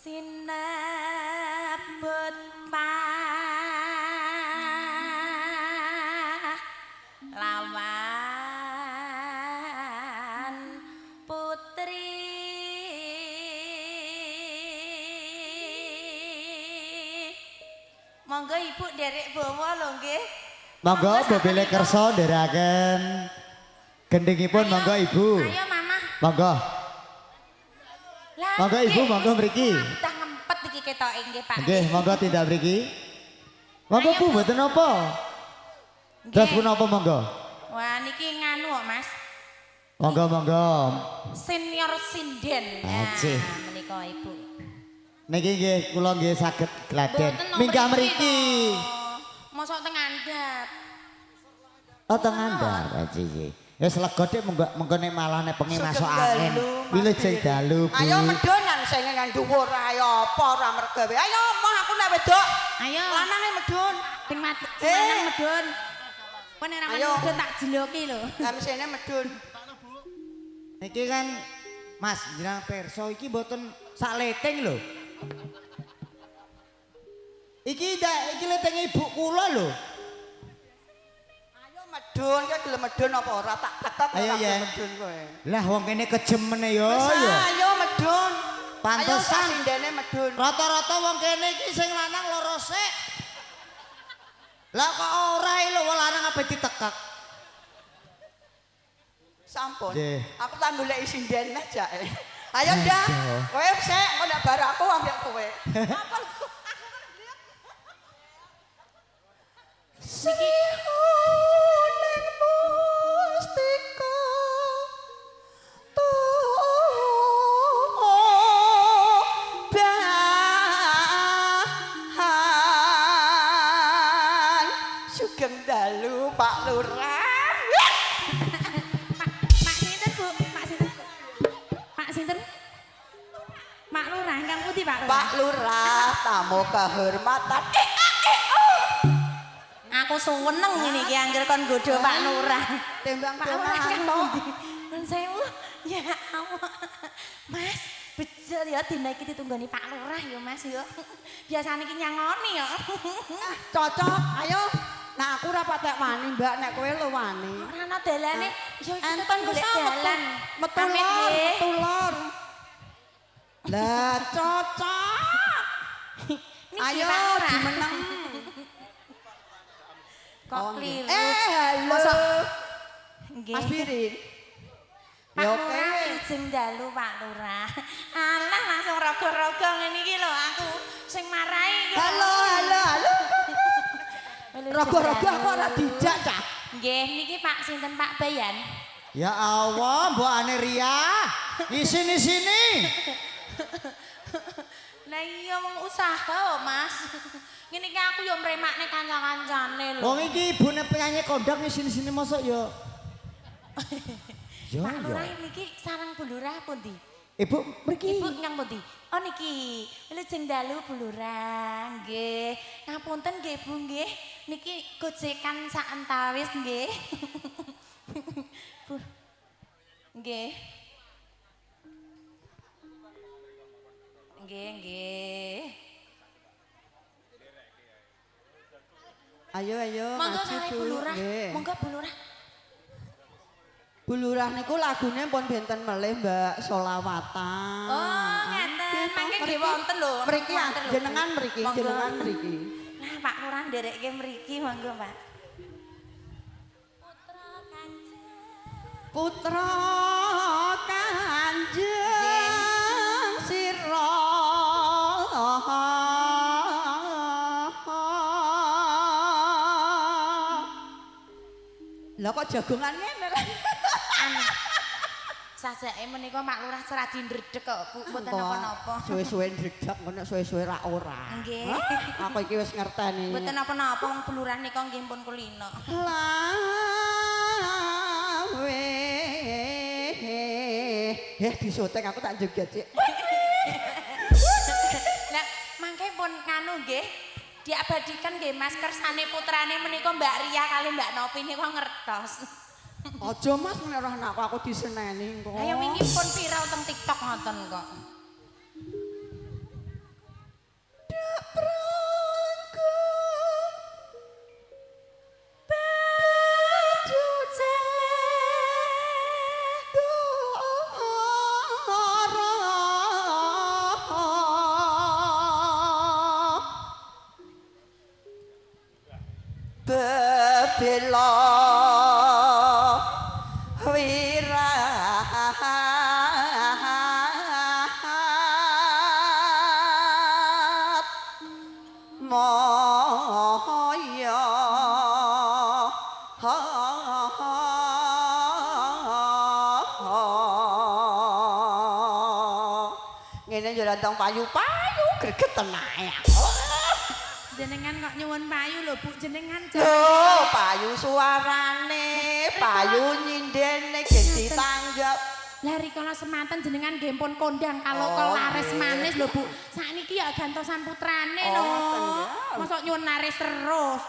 Sinebut pahlawan putri. Monggo Ibu nderek bawa lho nggih. Monggo bobele kersa nderekaken gendhingipun monggo Ibu. Ayo Mama. Monggo. Monggo Ibu monggo mriki. Betah ngempet iki ketoke nggih Pak. Nggih, monggo tindak mriki. Monggo Bu mboten napa. Terus punapa monggo? Wah niki nganu kok Mas. Monggo monggo. Senior sinden. Nah, menika Ibu. Niki nggih kula nggih saged gladen. Minggah mriki. Mosok teng andhap. Oh teng andhap. Nggih. Wis lega dik mengko nek malah nek pengen masuk angin. Wilujeng dalu Bu. Ayo medhun nang sing nang dhuwur ayo apa ora mergawe. Ayo moh aku nek wedok. Ayo. Lanange medhun. Sing lanang medhun. Kowe nek ora medhun tak jeloki lho. MC-ne medhun. Niki kan Mas jenengan pirsa iki mboten sak leting lho. Iki ndak iki leting ibu kula lho. Ayo medhun, kowe gelem medhun apa ora tak tekok ora medhun kowe. Lah wong kene kejem meneh yo yo. Ayo medhun. Pantesan sindene medhun. Rata-rata wong kene iki sing lanang loro sik. Lah kok ora iki lho wong lanang ape ditekek. Sampun. Aku tak goleki sinden jake. Ayo dah. Kowe sik engko nek bar aku ambek kowe. Apa niki ning mustika tuban sugeng dalu Pak Lurah. Pak sinten Bu? Pak sinten? Pak sinten? Pak Lurah ingkang pundi Pak Lurah? Pak Lurah tamu kehormatan. Aku suweneng ngene iki anggere kon nggodho Pak Lurah. Tembang Pak Lurah kang pundi? Nuwun sewu. Ya Allah. Mas, bejo ya dina iki ditunggoni Pak Lurah ya Mas ya. Biasane iki nyangoni ya. Cocok, ayo. Nah aku ora patek wani, Mbak, nek kowe lho wani. Ora ana dalane. Ya iki kon golek dalan. Metu lor, metu lor. Lah cocok. Ayo dimeneng. Kok kliru. Halo. Nggih. Mas Birin. Pak Lurah wilujeng dalu Pak Lurah. Alah langsung rogo-rogo ngene iki lho aku sing marahi. Halo, halo, halo. Rogo-rogo aku ora dijak, Cah. Nggih, niki Pak sinten Pak Bayan? Ya Allah, mbokane Ria. Isini-sini. Lah iya wong usaha kok, Mas. Ngene iki aku yo mremakne kanca-kancane lho. Wong iki ibune penyanyi kondang isini-sini mosok yo. Yo Pak Lurah niki sareng Bu Lurah pundi? Ibu mriki. Ibu ingkang pundi? Oh niki, wilujeng dalu Bu Lurah nggih. Ngapunten nggih Bu nggih. Niki gojekan saentawis nggih. Bu. Nggih. Nggih, nggih. Ayo ayo. Monggo kalih Bu Lurah. Monggo Bu Lurah. Bu Lurah niku lagune pun benten melih Mbak, solawatan. Oh, ngeten. Mangke nggih wonten lho. Mriki jenengan mriki, jenengan mriki. Nah, Pak Lurah nderekke mriki monggo, Pak. Putra Kanjeng. Putra Kanjeng sira. Lah kok jagongan ngene lho. Sajake menika Mak Lurah seradi ndredeg kok Bu, mboten napa-napa. Suwe-suwe ndredeg ngono suwe-suwe ra ora. Nggih. Aku iki wis ngerteni. Mboten napa-napa wong Bu Lurah nika nggih pun kulino. Lawe. Eh disotek aku tak joget sik. Lah mangke pun nganu nggih. Diabadikan nggih Mas kersane putrane menika Mbak Ria kali Mbak Nopi nika ngertos. Aja Mas nek roh anakku aku diseneni kok. Ayo wingi pun viral teng TikTok ngoten kok. Bela wirat maya. Ngene yo rantang payu-payu greget tenae aku. Jenengan kok nyuwun payu lho Bu, jenengan lho payu suarane, payu nyindene gen ditanggep. Lah rikala semanten jenengan nggih pun kondang kalau Oh, laris nggih. Manis lho Bu. Sakniki ya gantosan putrane Oh, no. ngoten ya. Mosok nyuwun laris terus.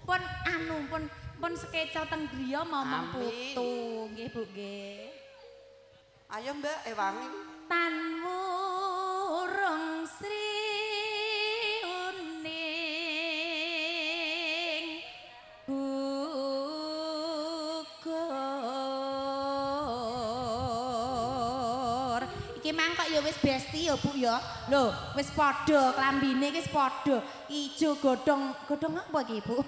Pun anu pun sekeca teng griya momong putu nggih Bu nggih. Ayo Mbak ewangi. Tan wurung sri uning gugur. Iki mang kok ya wis besti ya Bu ya. Lho, wis padha klambine iki wis padha. Ijo godhong, godhong apa iki Bu?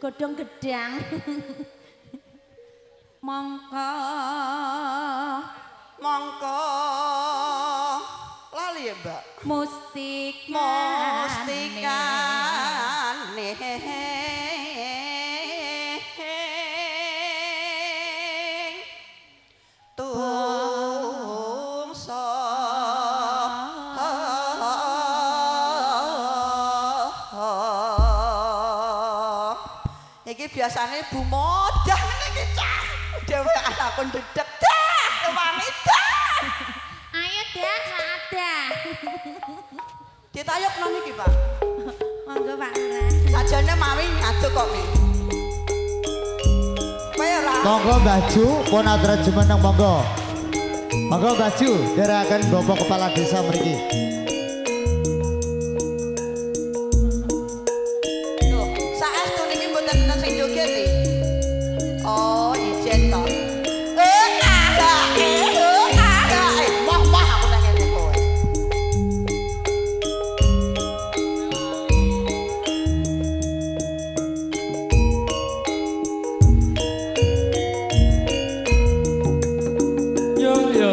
Godhong gedang. Mongko Mongko lali ya Mbak. Mustikane. Mustikane. Tungso. Iki biasane Bu Modah ngene iki cah. Dhewean aku ndedek dah, wangi dah. Ayo dah, dah. Ditayokno niki, Pak. Monggo Pak Lurah. Sajane mawi ngaduk kok mi. Kowe ora. Monggo Mbah Ju, pun atur jumeneng monggo. Monggo Mbah Ju, dherekaken Bapak Kepala Desa mriki. Lho, saestu niki mboten enten sing joget iki. Oh, ijen to. Eh, ah, eh, ah, eh, moh moh aku nek ngene kowe. Yo yo.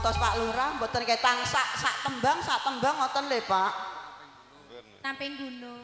Ngantos Pak Lurah mboten ketang sak sak tembang ngoten lho, Pak. Samping gunung.